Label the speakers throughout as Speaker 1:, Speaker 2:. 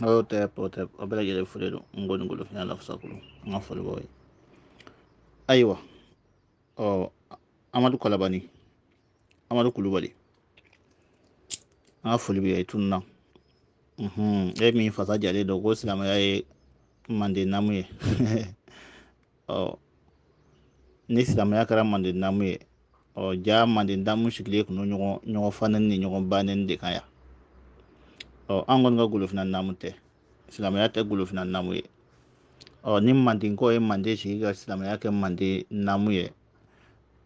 Speaker 1: O tɛ o tɛ, o bɛɛ lajɛlen foli don. N ko ni golofina lafasakulu, n ka foli b'aw ye. Ayiwa, ɔ Amadu Kalabani, Amadu Kulubali, an ka foli bɛ i tununa. E min fasa jalen don ko silamɛya ye manden naamu ye, ɔ ni silamɛya kɛra manden naamu ye, ɔ ja manden naamu sigilen kun don ɲɔgɔn fa nɛni ni ɲɔgɔn ba nɛni de kan yan. Ɔ an kɔni ka golofina naamu tɛ, silamɛya tɛ golofina naamu ye. Ɔ ni mandenkaw ye manden sigi ka silamɛya kɛ manden naamu ye,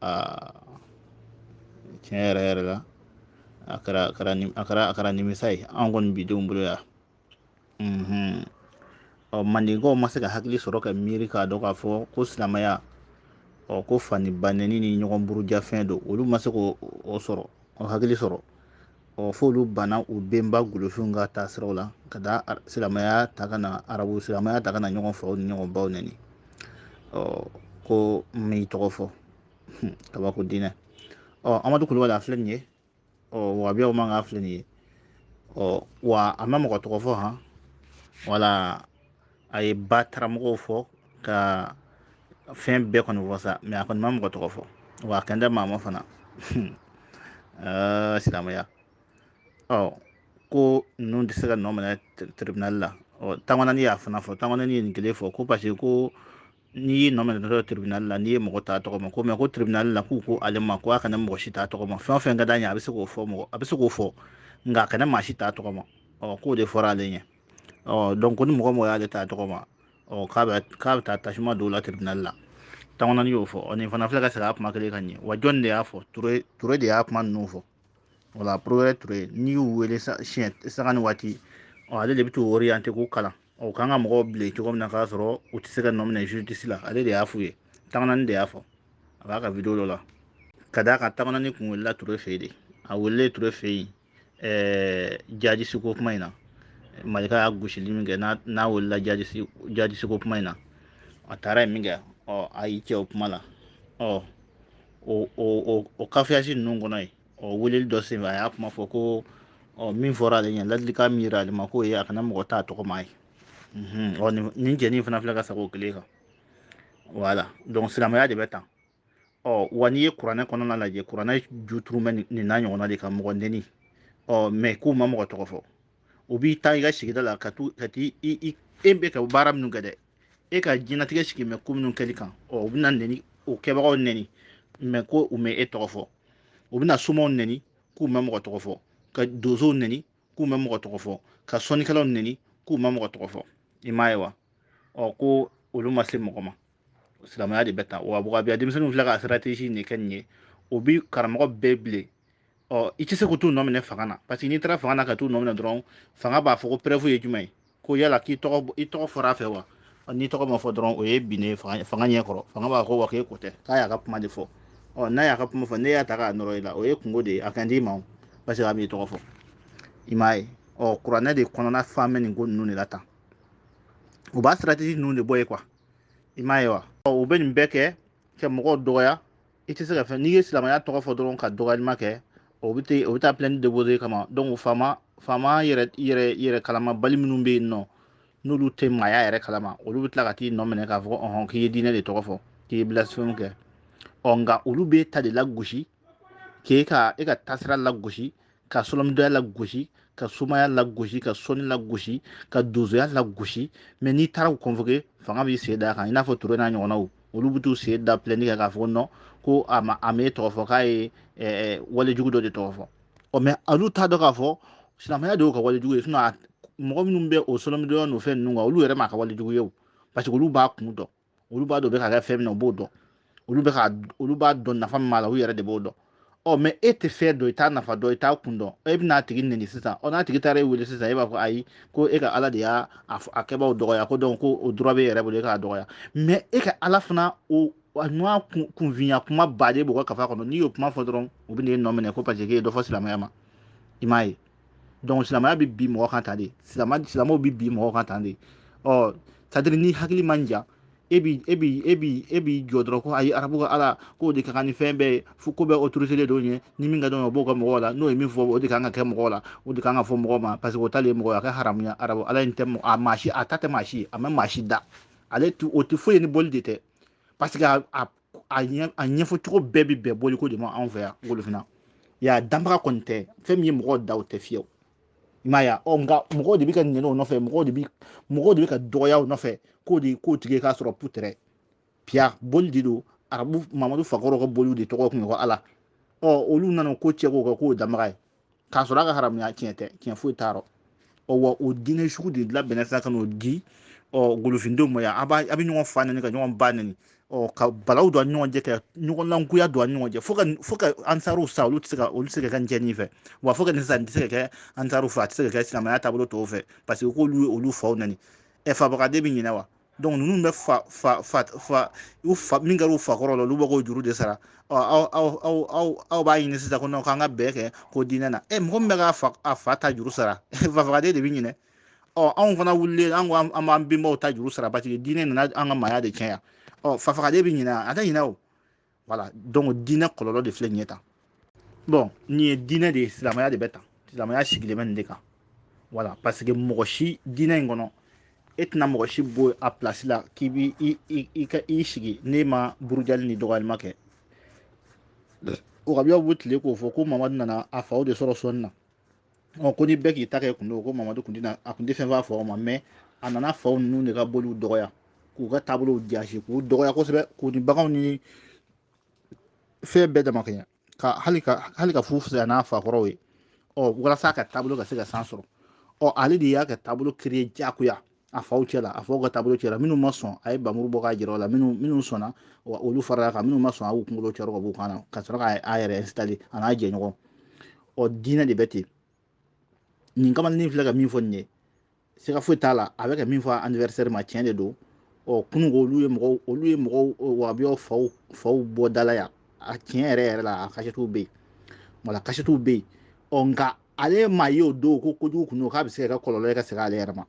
Speaker 1: aa tiɲɛ yɛrɛ yɛrɛ la, a kɛra nimisa ye an kɔni bidenw bolo yan. Ɔ mandenkaw ma se ka hakili sɔrɔ ka miiri k'a dɔn k'a fɔ ko silamɛya, ɔ ko fani banɛni ni ɲɔgɔn burujafɛn don. Olu ma se k'o sɔrɔ, o hakili sɔrɔ. Ɔ f'olu banna u benba golofinw ka taa siraw la ka taa silamɛya ta ka na arabu silamɛya ta ka na ɲɔgɔn faw ni ɲɔgɔn baw nɛni. Ɔ ko n m'i tɔgɔ fɔ, kabako diinɛ. Ɔ Amadu Kulubali, a filɛ nin ye. Ɔ wabiyaw man k'a filɛ nin ye. Ɔ wa a ma mɔgɔ tɔgɔ fɔ han, wala a ye ba taramɔgɔw fɔ ka fɛn bɛɛ kɔni fɔ sa, mɛ a kɔni ma mɔgɔ tɔgɔ fɔ. Wa a kɛn tɛ maa ma fana silamɛya. Ɔ ko ninnu tɛ se ka nɔ minɛ tribunal la. Ɔ Tanganani y'a fana fɔ, Tanganani ye nin kelen fɔ ko parce que ko n'i y'i nɔ minɛ tribunal la, n'i ye mɔgɔ ta tɔgɔ ma ko, mɛ ko tribunal la k'u ko ale ma ko a kana mɔgɔ si t'a tɔgɔ ma. Fɛn o fɛn ka d'a ɲɛ, a bɛ se k'o fɔ mɔgɔ, a bɛ se k'o fɔ, nka a kana maa si t'a tɔgɔ ma. Ɔ k'o de fɔra ale ɲɛ. Ɔ donc ko ni mɔgɔ mɔgɔ y'ale t'a tɔgɔ ma, ɔ k'a bɛ taa tasuma don o la tribunal la. Tanganani y'o fɔ. Ɔ nin fana filɛ ka segin a kuma kelen kan ɲɛ. Wa jɔn de y'a fɔ? Ture, Ture de y'a kuma ninnu fɔ. Wala procureur Ture, n'i y'u wele siɲɛ sanga ni waati, ɔ ale de bɛ t'u orienter k'u kalan. Ɔ k'an ka mɔgɔw bilen cogo min na k'a sɔrɔ u tɛ se ka nɔ minɛ justice la, ale de y'a f'u ye. Tanganani de y'a fɔ a b'a ka vidéo dɔ la. Ka d'a kan Tanganani kun welela Ture fɛ yen de, a welelen Ture fɛ yen jadisi ko kuma in na, Malika y'a gosili min kɛ, n'a welela jadisi ko kuma in na, a taara yen min kɛ, ɔ a y'i cɛ o kuma la. Ɔ o kafiyasi ninnu kɔnɔ yen, ɔ weleli dɔ senfɛ, a y'a kuma fɔ ko ɔ min fɔra ale ɲɛ, ladilikan min yira ale ma, k'o ye a kana mɔgɔ t'a tɔgɔ ma ye. Ɔ nin cɛnin fana filɛ ka sago o kelen kan. Voilà, donc silamɛya de bɛ tan. Ɔ wa n'i ye kuranɛ kɔnɔna lajɛ, kuranɛ ju turu bɛ nin n'a ɲɔgɔnna de kan, mɔgɔ nɛni. Ɔ mɛ k'u ma mɔgɔ tɔgɔ fɔ. U b'i taa i ka sigida la ka t'u ka t'i i e bɛ ka baara minnu kɛ dɛ, e ka diɲɛlatigɛ sigi mɛ ko minnu kɛli kan, ɔ u bɛna nɛni, o kɛbagaw nɛni, mɛ ko u ma e tɔgɔ fɔ. U bɛna somaw nɛni k'u ma mɔgɔ tɔgɔ fɔ, ka donsow nɛni k'u ma mɔgɔ tɔgɔ fɔ, ka sɔnnikɛlaw nɛni k'u ma mɔgɔ tɔgɔ fɔ. I m'a ye wa? Ɔ ko olu ma se mɔgɔ ma. Silamɛya de bɛ tan. Wa wahabiya denmisɛnninw filɛ ka stratégie nin kɛ nin ye, o bi karamɔgɔ bɛɛ bilen. Ɔ i tɛ se k'u t'u nɔ minɛ fanga na, parce que n'i taara fanga na ka t'u nɔ minɛ dɔrɔn, fanga b'a fɔ ko preuve ye jumɛn ye, ko yala k'i tɔgɔ, i tɔgɔ fɔra a fɛ wa? N'i tɔgɔ ma fɔ dɔrɔn, o ye binnen fanga ɲɛ kɔrɔ. Fanga b'a fɔ wa k'e ko tɛ, k'a y'a ka kuma de fɔ. Ɔ n'a y'a ka kuma fɔ, n'e y'a ta k'a nɔrɔ i la, o ye kungo de ye, a kan t'i ma o, parce que a b'i tɔgɔ fɔ. I m'a ye? Ɔ kuranɛ de kɔnɔna fan bɛ nin ko ninnu de la tan. U b'a stratégie ninnu de bɔ yen quoi. I m'a ye wa? Ɔ u bɛ nin bɛɛ kɛ ka mɔgɔw dɔgɔya. I tɛ se ka fɛn, n'i ye silamɛya tɔgɔ fɔ dɔrɔn ka dɔgɔyalima kɛ, o bɛ taa plainte déposer kama. Donc faama yɛrɛ yɛrɛ yɛrɛ kalamabali minnu bɛ yen nɔ, n'olu tɛ maaya yɛrɛ kalama, olu bɛ tila ka t'i nɔ minɛ k'a fɔ ɔhɔn k'i ye diinɛ de tɔgɔ fɔ, k'i ye blasphème kɛ. Ɔ nka olu bɛ ta de lagosi k'e ka e ka taasira lagosi, ka sɔlɔmidɔya lagosi, ka sumaya lagosi, ka sɔnni lagosi, ka donsoya lagosi. Mɛ n'i taara u convoquer, fanga b'i sen da kan, i n'a fɔ Ture n'a ɲɔgɔnnaw. Olu bɛ t'u sen da plainte kan k'a fɔ non, ko a ma, a m'e tɔgɔ fɔ, k'a ye walejugu dɔ de tɔgɔ fɔ. Ɔ mɛ olu t'a dɔn k'a fɔ silamɛya de y'o ka walejugu ye. Sinon mɔgɔ minnu bɛ o sɔlɔmidɔya n'o fɛn ninnu kan, olu yɛrɛ m'a ka walejugu ye o, parce que olu b'a kun dɔn, olu b'a dɔn u bɛ ka kɛ fɛn min na, u b'o dɔn, olu bɛ ka olu b'a dɔn nafa min b'a la, u yɛrɛ de b'o dɔn. Ɔ mɛ e tɛ fɛn dɔn, i t'a nafa dɔn, i t'a kun dɔn, e bɛna a tigi nɛni sisan. Ɔ n'a tigi taara e wele sisan, e b'a fɔ ayi, ko e ka Ala de y'a a kɛbaaw dɔgɔya, ko donc ko o droit bɛ e yɛrɛ bolo e k'a dɔgɔya. Mɛ e ka Ala fana, o a ɲɔgɔn kunfinya kuma baden b'u ka kafa kɔnɔ. N'i y'o kuma fɔ dɔrɔn, u bɛ n'i nɔ minɛ ko parce que k'e ye dɔ fɔ silamɛya ma. I m'a ye? Donc silamɛya bɛ bi mɔgɔ kan tan de, silamɛw bɛ bi mɔgɔ kan tan de. Ɔ c'est à dire ni hakili man jan, E b'i jɔ dɔrɔn ko ayi, arabu ka ala k'o de ka kan ni fɛn bɛɛ ye, fo ko bɛɛ autorisé don ye, ni min ka dɔn o b'o kɛ mɔgɔw la, n'o ye min fɔ o de kan ka kɛ mɔgɔw la, o de kan ka fɔ mɔgɔw ma, parce que o t'ale ye mɔgɔ ye, a ka haramuya. Arabu ala in tɛ a maa si, a ta tɛ maa si ye, a ma maa si da, ale ti o tɛ foyi ye ni bɔli de tɛ, parce que a ɲɛfɔ cogo bɛɛ bi bɛn bɔliko de ma anw fɛ yan Golofinna. Ya danbaga kɔni tɛ, fɛn min ye mɔgɔw da o tɛ fiyewu. I m'a ye wa? Ɔ nka mɔgɔw de bɛ ka ɲinɛ o nɔfɛ, mɔgɔw de bɛ ka dɔgɔya o nɔfɛ, k'o de k'o tigi k'a sɔrɔ putɛrɛ piya boli de don. Arabu Mamadu Fakɔrɔ ka boliw de tɔgɔ kun ye ko ala. Ɔ olu nana ko cɛ k'o kɛ k'o danbaga ye, k'a sɔrɔ a ka haramuya tiɲɛ tɛ, tiɲɛ foyi t'a rɔ. Ɔ wa o diinɛ sugu de labɛnna sisan ka n'o di ɔ golofindenw ma yan. A bɛ ɲɔgɔn fa nɛni ka ɲɔgɔn ba nɛni, ɔ ka balaw don a ni ɲɔgɔn cɛ, ka ɲɔgɔn langoya don a ni ɲɔgɔn cɛ, fo ka ansaruw sa, olu tɛ se ka kɛ ncɛnin fɛ, wa fo ka nin sisan tɛ se ka kɛ ansaruw fɛ, a tɛ se ka kɛ silamɛya taabolo tɔw fɛ, parce que k'olu ye olu faw nɛni. Ɛ fabagaden bɛ ɲinɛ wa? Donc ninnu bɛ fa fa fa fa u fa min kɛra u fakɔrɔ la, olu bɛ k'o juru de sara. Ɔ aw b'a ɲini sisan ko non k'an ka bɛn kɛ ko diinɛ na. Ɛ mɔgɔ min bɛ k'a fa a fa ta juru sara, fafagaden de bɛ ɲinɛ. Ɔ anw fana wulilen an ko an b'an bɛnbaw ta juru sara, parce que diinɛ nana an ka maaya de tiɲɛ yan. Ɔ fafagaden bɛ ɲinɛ, a tɛ ɲinɛ o. Voilà, donc diinɛ kɔlɔlɔ de filɛ nin ye tan. Bon nin ye diinɛ de ye, silamɛya de bɛ tan, silamɛya sigilen bɛ nin de kan. Voilà, parce que mɔgɔ si diinɛ in kɔnɔ e tɛna mɔgɔ si bɔ a place la k'i b'i i ka i sigi n'e ma burujali ni dɔgɔyalima kɛ. Wagabiyaw b'u tile k'o fɔ ko Mamadu nana a faw de sɔrɔ sɔnni na. Ɔ ko ni bɛɛ k'i ta kɛ kun don, ko Mamadu kun tɛna a kun tɛ fɛn fɔ a faw ma, mais a nana faw ninnu de ka boliw dɔgɔya, k'u ka taabolow jasi, k'u dɔgɔya kosɛbɛ, k'u ni baganw ni fɛn bɛɛ damakɛɲɛ, ka hali ka fu fisaya n'a fakɔrɔw ye. Ɔ walasa a ka taabolo ka se ka san sɔrɔ. Ɔ ale de y'a ka taabolo créer diyagoya a faw cɛ la, a faw ka taabolo cɛ la. Minnu ma sɔn a ye bamuru bɔ k'a jira o la, minnu sɔnna olu farala kan, minnu ma sɔn a y'u kunkolo cɛrɛ ka b'u kan na, ka sɔrɔ k'a yɛrɛ installer a n'a jɛɲɔgɔn. Ɔ diinɛ de bɛ ten. Nin kamalennin filɛ ka min fɔ nin ye, siga foyi t'a la, a bɛ ka min fɔ anniversaire ma, tiɲɛ de don. Ɔ kununko olu ye mɔgɔw wabiyaw faw bɔ da la yan, a tiɲɛ yɛrɛ yɛrɛ la, a kasɛtiw bɛ yen, wala kasɛtiw bɛ yen. Ɔ nka ale maa ye o don ko kojugu kun don, k'a bɛ se ka kɛ kɔlɔlɔ ye ka segin ale yɛrɛ ma.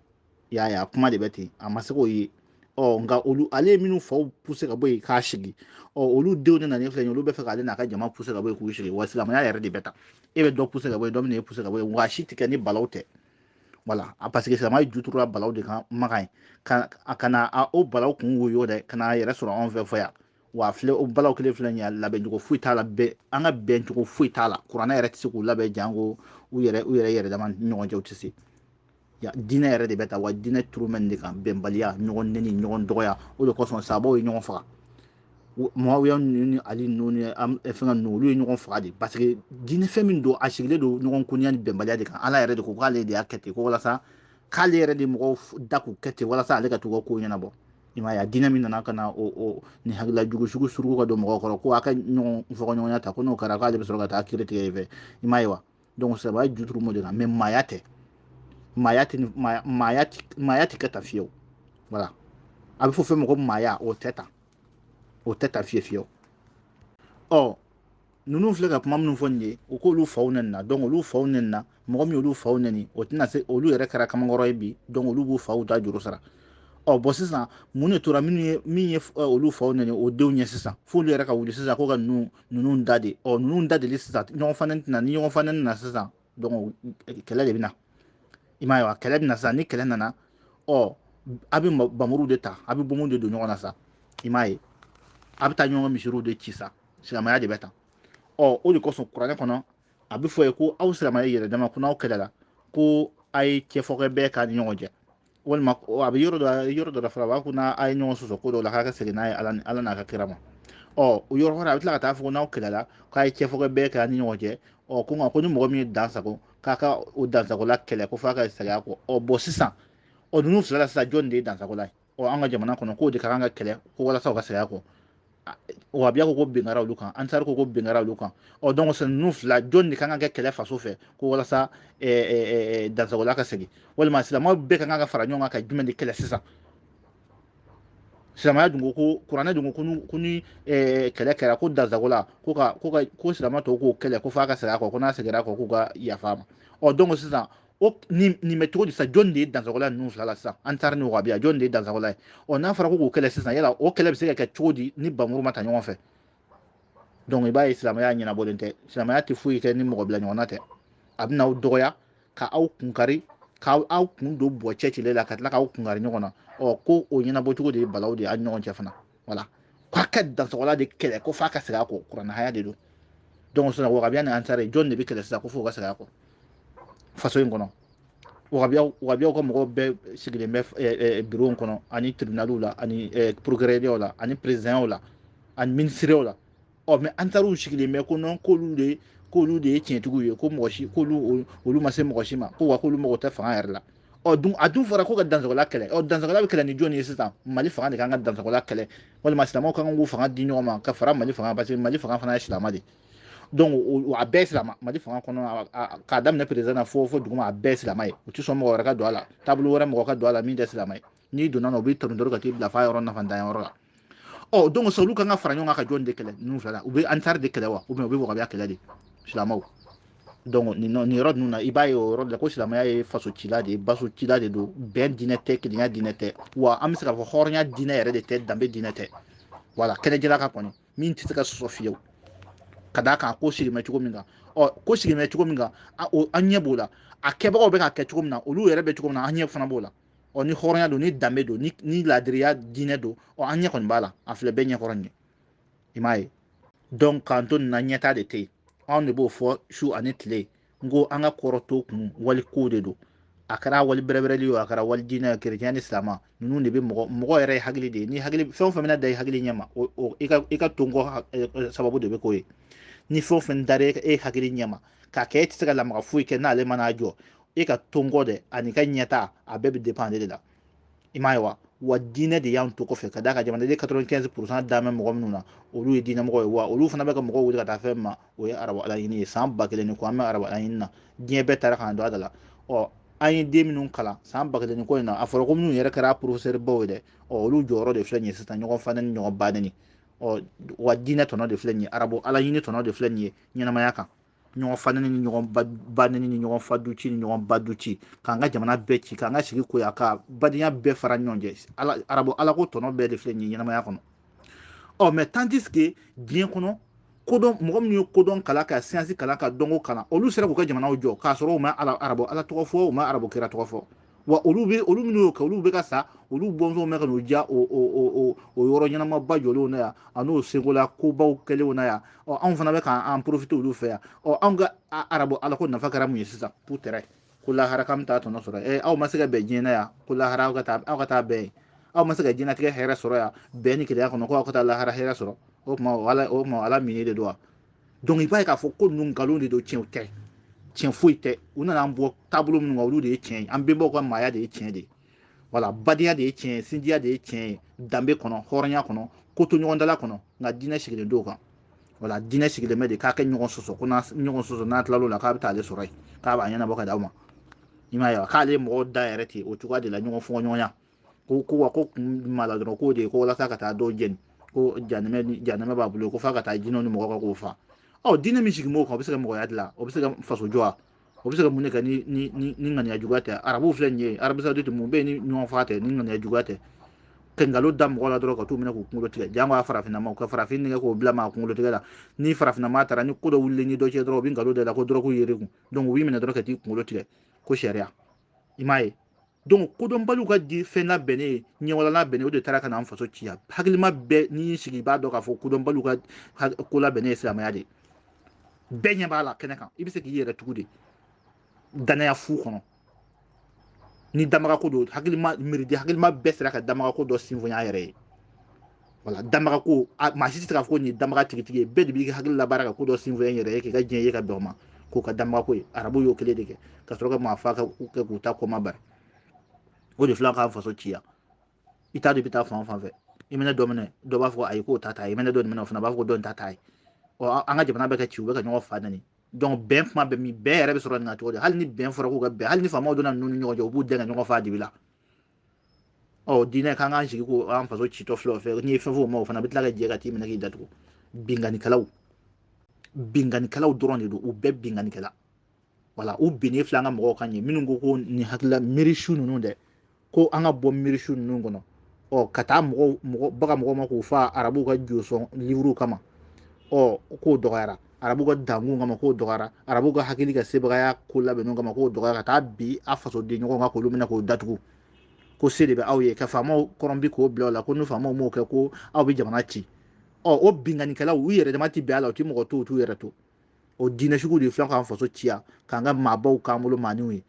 Speaker 1: I y'a ye, a kuma de bɛ ten, a ma se k'o ye. Ɔ nka olu ale ye minnu faw pousser ka bɔ yen k'a sigi, ɔ olu denw de nana filɛ nin ye, olu bɛ fɛ k'ale n'a ka jama pousser ka bɔ yen k'u sigi. Wa silamɛya yɛrɛ de bɛ tan, e bɛ dɔ pousser ka bɔ yen, dɔ bɛ na e pousser ka bɔ yen, wa si tɛ kɛ ni balaw tɛ. Voilà, parce que silamɛya ju turula balaw de kan makan ye, ka na o balaw kun woyo dɛ, ka n'a yɛrɛ sɔrɔ anw fɛ fɔ yan. Wa filɛ o balaw kelen filɛ nin ye, labɛncogo foyi t'a la, bɛn an ka bɛncogo foyi t'a la, kuranɛ yɛrɛ tɛ se k'u labɛn janko u yɛrɛ dama ni ɲɔgɔn cɛ, u tɛ se. Ya diinɛ yɛrɛ de bɛ taa, wa diinɛ turu bɛ nin de kan, bɛnbaliya, ɲɔgɔn nɛni, ɲɔgɔn dɔgɔya. O de kosɔn sabaw ye ɲɔgɔn faga, Muawiya ninnu ni Ali ninnu ni fɛngɛ ninnu, olu ye ɲɔgɔn faga de, parce que diinɛ fɛn min don, a sigilen don ɲɔgɔn koniya ni bɛnbaliya de kan. Ala yɛrɛ de ko k'ale de y'a kɛ ten, ko walasa k'ale yɛrɛ de mɔgɔw da k'u kɛ ten, walasa ale ka t'u ka kow ɲɛnabɔ. I m'a ye a, diinɛ min nana ka na o ni hakilila jugu sugu suruku ka don mɔgɔw kɔrɔ, ko a ka ɲɔgɔn fɔkɔɲɔgɔnya ta, ko n'o kɛra k'ale bɛ sɔrɔ ka taa kiiri tigɛ i fɛ. I m'a ye wa? Donc silamɛya ju turu m'o de kan, mais maaya tɛ, maaya tɛ, maaya tɛ kɛ tan fiyewu. Voilà, a bɛ fɔ fɛn min ko maaya, o tɛ tan, o tɛ tan fiye fiyewu. Ɔ ninnu filɛ ka kuma minnu fɔ nin ye, u k'olu faw nɛni na, donc olu faw nɛni na, mɔgɔ min y'olu faw nɛni, o tɛna se, olu yɛrɛ kɛra kamankɔrɔ ye bi, donc olu b'u faw ta juru sara. Ɔ bɔn sisan mun de tora min ye olu faw nɛni o denw ɲɛ sisan, f'olu yɛrɛ ka wuli sisan ko ka ninnu da de. Ɔ ninnu da deli sisan, ɲɔgɔn fanɛni tɛna, ni ɲɔgɔn fanɛni na sisan, donc kɛlɛ de bɛ na. I m'a ye wa? Kɛlɛ bɛ na sisan, ni kɛlɛ nana, ɔ a bɛ bamuru de ta, a bɛ bomu de don ɲɔgɔn na sa. I m'a ye, a bɛ taa ɲɔgɔn misiriw de ci sa, silamɛya de bɛ tan. Ɔ o de kosɔn kuranɛ kɔnɔ a bɛ fɔ ye ko aw silamɛya yɛrɛ dama, ko n'aw kɛlɛla, ko a ye cɛfɔkɛ bɛɛ k'a ni ɲɔgɔn cɛ, walima a bɛ yɔrɔ dɔ la fɔlɔ, a b'a fɔ n'a ye ɲɔgɔn sɔsɔ ko dɔw la, k'a ka segin n'a ye Ala n'a ka kira ma. Ɔ o yɔrɔ wɛrɛ a bɛ tila ka taa fɔ ko n'aw kɛlɛla, k'a ye cɛfɔkɛ bɛɛ k'a ni ɲɔgɔn cɛ. Ɔ ko nka ko ni mɔgɔ min ye dansago, k'a ka o dansagola kɛlɛ, ko f'a ka segin a kɔ. Ɔ bɔn sisan, ɔ ninnu fila la sisan, jɔn de ye dansagola ye? Ɔ an ka jamana kɔnɔ k'o de ka kan ka kɛlɛ, ko walasa u ka segin a kɔ. Wahabiya ko bin kɛra olu kan, Ansari ko bin kɛra olu kan. Ɔ donc sisan ninnu fila, jɔn de kan ka kɛ kɛlɛ faso fɛ, ko walasa dansagola ka segin, walima silamɛw bɛɛ ka kan ka fara ɲɔgɔn kan ka jumɛn de kɛlɛ sisan? Silamɛya dun ko kuranɛ dun ko ni kɛlɛ kɛra, ko dansagola ko silamɛ tɔw k'o kɛlɛ, ko f'a ka segin a kɔ, ko n'a seginna a kɔ k'u ka yafa a ma. Ɔ donc sisan O nin bɛ cogo di sisan? Jɔn de ye dansagola ninnu fila la sisan? Ansar ni Wagabiya, jɔn de ye dansagola ye? Ɔ, n'a fɔra ko k'o kɛlɛ sisan, yala o kɛlɛ bɛ se ka kɛ cogo di ni bamuru ma ta ɲɔgɔn fɛ? Donc i b'a ye, silamɛya ɲɛnabɔlen tɛ. Silamɛya tɛ foyi kɛ ni mɔgɔ bila ɲɔgɔnna tɛ. A bɛna aw dɔgɔya, ka aw kunkari, k'aw aw kun don bɔ cɛ cilen la, ka tila k'aw kunkari ɲɔgɔn na. Ɔ, ko o ɲɛnabɔ cogo de ye balaw de ye aw ni ɲɔgɔn cɛ fana. Wala k'a ka dansagola de kɛlɛ, ko f'a ka segin a kɔ, kuranɛ haya de don. Donc sisan, Wagabiya ni Ansar, jɔn de bɛ kɛlɛ sisan ko f'o ka segin a kɔ faso in kɔnɔ? Wagabiyaw ka mɔgɔw bɛɛ sigilen bɛ bureau kɔnɔ, ani tribunaliw la, ani procureur la, ani présidentw la, ani ministrew la. Ɔ, mais Ansariw sigilen bɛ ko non, k'olu de ye tiɲɛtigiw ye, ko mɔgɔ si, k'olu olu ma se mɔgɔ si ma, ko wa k'olu mago tɛ fanga yɛrɛ la. Ɔ dun, a dun fɔra ko ka dansagola kɛlɛ. Ɔ, dansagola bɛ kɛlɛ ni jɔn ye sisan? Mali fanga de kan ka dansagola kɛlɛ, walima silamɛw kan k'u fanga di ɲɔgɔn ma ka fara Mali fanga, parce que Mali fanga fana ye silamɛ de. Donc a bɛɛ ye silamɛ. Mali fanga kɔnɔ, k'a daminɛ président na fo duguma, a bɛɛ ye silamɛ ye. U tɛ sɔn mɔgɔ wɛrɛ ka don a la, taabolo wɛrɛ mɔgɔ ka don a la min tɛ silamɛ ye. N'i donna na, u b'i tɔrɔ ka t'i bila f'a yɔrɔ nafantanya yɔrɔ la. Ɔ, donc sisan, olu kan ka fara ɲɔgɔn kan ka jɔn de kɛlɛ ninnu fila la? U bɛ Ansar de kɛlɛ wa, ou bien u bɛ Wagabiya kɛlɛ de, silamɛw? Donc nin yɔrɔ ninnu na, i b'a ye o yɔrɔ de la ko silamɛya ye faso cila de ye, baso cila de don. Bɛn diinɛ tɛ, kelenya diinɛ tɛ, wa an bɛ se k'a fɔ hɔrɔnya diinɛ yɛrɛ de tɛ, danbe diinɛ tɛ. Wala kɛnɛjɛla ka kɔni min tɛ se ka sɔsɔ fiyewu, ka d'a kan ko sigilen bɛ cogo min kan. Ɔ, ko sigilen bɛ cogo min kan, an ɲɛ b'o la. A kɛbagaw bɛ ka kɛ cogo min na, olu yɛrɛ bɛ cogo min na, an ɲɛ fana b'o la. Ɔ, ni hɔrɔnya don, ni danbe don, ni laadiriya diinɛ don, ɔ, an ɲɛ kɔni b'a la, a filɛ bɛɛ ɲɛkɔrɔ nin ye, i m'a ye. Donc k'an to nin na, ɲɛta de tɛ yen. Anw de b'o fɔ su ani tile. N ko an ka kɔrɔ to kun wali kow de don. A kɛra wali bɛrɛbɛrɛli ye o, a kɛra wali diinɛ ye, kerecɛn ni silamɛ ninnu de bɛ mɔgɔ. Mɔgɔ yɛrɛ ye hakili de ye. Ni hakili fɛn o fɛn bɛna da i hakili ɲɛ ma, o i ka tonkɔ sababu de bɛ k'o ye. Ni fɛn o fɛn dara e hakili ɲɛ ma k'a kɛ, e tɛ se ka lamaga foyi kɛ n'ale mana jɔ. E ka tonkɔ dɛ, ani ka ɲɛta, a bɛɛ bɛ dépend ale de la, i m'a ye wa? Wa diinɛ de y'an to kɔfɛ, ka d'a kan jamanaden 95% dan bɛ mɔgɔ minnu na, olu ye diinɛmɔgɔ ye. Wa olu fana bɛ ka mɔgɔw wele ka taa fɛn ma, o ye arabu alaɲini ye. San 1000 ni kɔ, an bɛ arabu alaɲini na, diɲɛ bɛɛ taara ka na don a da la. Ɔ, an ye den minnu kalan san 1000 ni kɔ in na, a fɔra ko minnu yɛrɛ kɛra professeur baw ye dɛ, ɔ, olu jɔyɔrɔ de filɛ nin ye sisan, ɲɔgɔn fa ni ɲɔgɔn ba neni. Ɔ, wa diinɛ tɔnɔ de filɛ nin ye, arabu alaɲini tɔnɔ de filɛ nin ye ɲɛnamaya kan, ɲɔgɔn fa neni ni ɲɔgɔn ba neni ni ɲɔgɔn fa du ci ni ɲɔgɔn ba du ci, k'an ka jamana bɛɛ ci, k'an ka sigi koya, ka badenya bɛɛ fara ɲɔgɔn cɛ. Ala, arabu alako tɔnɔ bɛɛ de filɛ nin ye ɲɛnamaya kɔnɔ. Ɔ, mais tandis que diɲɛ kɔnɔ, kodɔn mɔgɔ minnu ye kodɔn kalan, ka science kalan, ka dɔnko kalan, olu sera k'u ka jamanaw jɔ k'a sɔrɔ u ma arabu ala tɔgɔ fɔ, u ma arabu kira tɔgɔ fɔ. Wa olu bɛ, olu minnu y'o kɛ, olu bɛ ka sa, olu bɔnsɔnw bɛ ka n'u ja o yɔrɔ ɲɛnamaba jɔlenw na yan, a n'o senkola kobaw kɛlenw na yan. Ɔ, anw fana bɛ k'an profiter olu fɛ yan. Ɔ, anw ka arabu alako nafa kɛra mun ye sisan? Pour tɛrɛ ko lahara k'an bɛ taa tɔnɔ sɔrɔ. Ɛ, aw ma se ka bɛn diɲɛ na yan, ko lahara aw ka taa bɛn yen. Aw ma se ka diɲɛlatigɛ hɛrɛ sɔrɔ yan, bɛn ni kelenya kɔnɔ, ko aw ka taa lahara hɛrɛ sɔrɔ. O tuma ala, o tuma ala mini de don wa? Donc i b'a ye k'a fɔ ko ninnu nkalon de don, tiɲɛ tɛ, tiɲɛ foyi tɛ. U nana an bɔ taabolo minnu kan, olu de ye tiɲɛ ye. An bɛnbaw ka maaya de ye tiɲɛ de ye. Wala badenya de ye tiɲɛ ye, sinjiya de ye tiɲɛ ye, danbe kɔnɔ, hɔrɔnya kɔnɔ, ko to ɲɔgɔndala kɔnɔ. Nka diinɛ sigilen dɔw kan, wala diinɛ sigilen bɛ de k'a kɛ ɲɔgɔn sɔsɔ, ko n'a ɲɔgɔn sɔsɔ, n'a tilal'o la, k'a bɛ taa ale sɔrɔ yen, k'a b'a ɲɛnabɔ ka d'aw ma, i m'a ye wa? K'ale mɔgɔw da yɛrɛ ten o cogoya de la, ɲɔgɔn fɔɲɔgɔnya ko wa ko kun ma la dɔrɔn, k'o de ye ko walasa ka taa dɔw jeni, ko janɛmɛ, janɛmɛ b'a bolo, ko f'a ka taa jinɛw ni mɔgɔ ka k'o fa. Ɔ, diinɛ min sigi b'o kan, o bɛ se ka mɔgɔya dilan? O bɛ se ka faso jɔ wa? O bɛ se ka mun de kɛ ni ŋaniya juguya tɛ? Arabuw filɛ nin ye, Arabie Saoudite, mun bɛ yen ni ɲɔgɔn faga tɛ, ni ŋaniya juguya tɛ? Ka nkalon da mɔgɔ la dɔrɔn, ka t'u minɛ k'u kunkolo tigɛ. Jango a farafinnama, ka farafin nɛgɛ k'o bila maa kunkolo tigɛ la. Ni farafinnama taara ni ko dɔ wulilen ni dɔ cɛ dɔrɔn, u bɛ nkalon da i la ko dɔrɔgu yer'i kun. Donc u b'i minɛ dɔrɔn ka t'i kunkolo tigɛ, ko sariya, i m'a ye? Donc kodɔnbaliw ka di fɛn labɛnnen ye, ɲɛwala labɛnnen, o de taara ka na an faso ci yan. Hakilima bɛɛ n'i y'i sigi, i b'a dɔn k'a fɔ kodɔnbaliw ka ko labɛnnen ye silamɛya de ye. Bɛɛ ɲɛ b'a la kɛnɛ kan. I bɛ se k'i yɛrɛ tugu de danaya fu kɔnɔ ni damagako don. Hakilima miiridi, hakilima bɛɛ sera ka damagako dɔ sinfonya a yɛrɛ ye. Wala damagako, maa si tɛ se k'a fɔ ko nin ye damaga tigitigi ye. Bɛɛ de b'i ka hakili labaara ka ko dɔ sinfonya i yɛrɛ ye, k'i ka diɲɛ ye ka bɛn o ma, k'o ka damagako ye. Arabu y'o kelen de kɛ ka sɔrɔ ka maa fa ka kɛ k'u ta kɔma bari. O de filɛ k'an faso ci yan. I t'a dɔn i bɛ taa fan o fan fɛ, i minɛ dɔ minɛ, dɔ b'a fɔ ayi k'o ta t'a ye, i minɛ dɔ minɛ, o fana b'a fɔ ko dɔ in ta t'a ye. Ɔ, an ka jamana bɛ ka ci, u bɛ ka ɲɔgɔn fa neni. Donc bɛn kuma bɛ min? Bɛn yɛrɛ bɛ sɔrɔ nin na cogo di? Hali ni bɛn fɔra k'u ka bɛn, hali ni faamaw donna ninnu ni ɲɔgɔn cɛ, u b'u dɛn ka ɲɔgɔn fa dibi la. Ɔ, diinɛ k'an k'an sigi ko an faso citɔ filɛ o fɛ. N'i ye fɛn fɔ o ma, o fana bɛ tila ka jɛ ka t'i minɛ k'i datugu. Binkannikɛlaw, binkannikɛlaw dɔrɔn de don, u bɛɛ binkannikɛla. Wala u binnen filɛ an ka mɔgɔw kan ye minnu ko ko nin hakilila miirisu ninnu dɛ, ko an ka bɔ miirisu ninnu kɔnɔ, ɔ ka taa mɔgɔw mɔgɔ baga mɔgɔw ma k'u fa arabuw ka josɔn liwuruw kama, ɔ k'o dɔgɔyara, arabuw ka dankun kama k'o dɔgɔyara, arabuw ka hakili ka sebagaya ko labɛnninw kama k'o dɔgɔyara, ka taa bi a fasoden ɲɔgɔn kan k'olu minɛ k'o datugu, ko se de bɛ aw ye ka faamaw kɔrɔnbi k'o bila o la, ko ni faamaw m'o kɛ ko aw bɛ jamana ci. Ɔ o binkannikɛlaw u yɛrɛ dama ti bɛn a la, u ti mɔgɔ to, u t'u yɛrɛ to. O diinɛ sugu de filɛ k'an faso ci yan, k'an ka maabaw k'an bolo maaninw ye.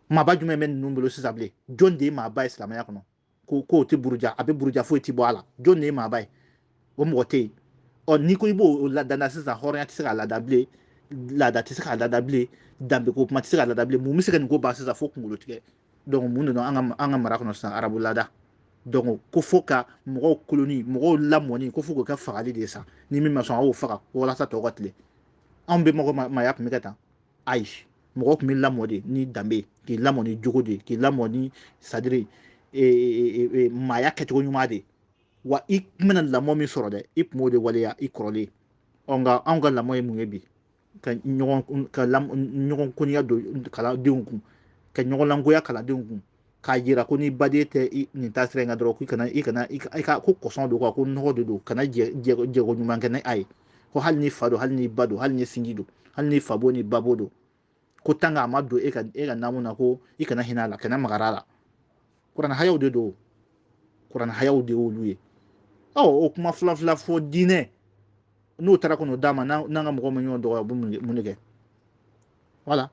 Speaker 1: Maaba jumɛn bɛ ninnu bolo sisan bilen? Jɔn de ye maaba ye silamɛya kɔnɔ? Ko k'o tɛ buruja, a bɛ buruja foyi ti bɔ a la. Jɔn de ye maaba ye? O mɔgɔ tɛ yen. Ɔ n'i ko i b'o ladanda sisan, hɔrɔnya tɛ se k'a lada bilen, laada tɛ se k'a lada bilen, danbeko kuma tɛ se k'a lada bilen. Mun bɛ se ka nin ko ban sisan fo kunkolo tigɛ? Donc mun de don an ka mara kɔnɔ sisan? Arabu laada. Donc ko fo ka mɔgɔw koloni, mɔgɔw lamɔni, ko fo k'o kɛ fagali de ye sa. Ni min ma sɔn, a y'o faga walasa tɔw ka tilen. Anw bɛ mɔgɔ maaya tun bɛ kɛ tan? Ayi, mɔgɔ tun bɛ lamɔ de ni danbe, k'i lamɔ ni jogo de, k'i lamɔ ni sadiri maaya kɛcogo ɲuman de. Wa i bɛna lamɔ min sɔrɔ dɛ, i tun b'o de waleya i kɔrɔlen. Ɔ nka anw ka lamɔ ye mun ye bi? Ka ɲɔgɔn ka ɲɔgɔn koniya don kalandenw kun, ka ɲɔgɔn langoya kalandenw kun, k'a jira ko ni baden tɛ nin taasira in kan dɔrɔn, k'i kana i kana i ka ko kɔsɔn don, ko nɔgɔ de don, kana jɛko ɲuman kɛ ni a ye, ko hali ni fa don, hali ni ba don, hali ni sinji don, hali ni fa bo ni ba bo don, ko tant que a ma don e ka naamu na, ko i kana hinɛ a la, kana magara a la. Kuranɛ hayaw de don, kuranɛ hayaw de y'olu ye. Ɔ o kuma fila fila fɔ diinɛ n'o taara kɔnɔ d'a ma, n'an ka mɔgɔw ma ɲɔgɔn dɔgɔya, u bɛ mun de kɛ? Voilà.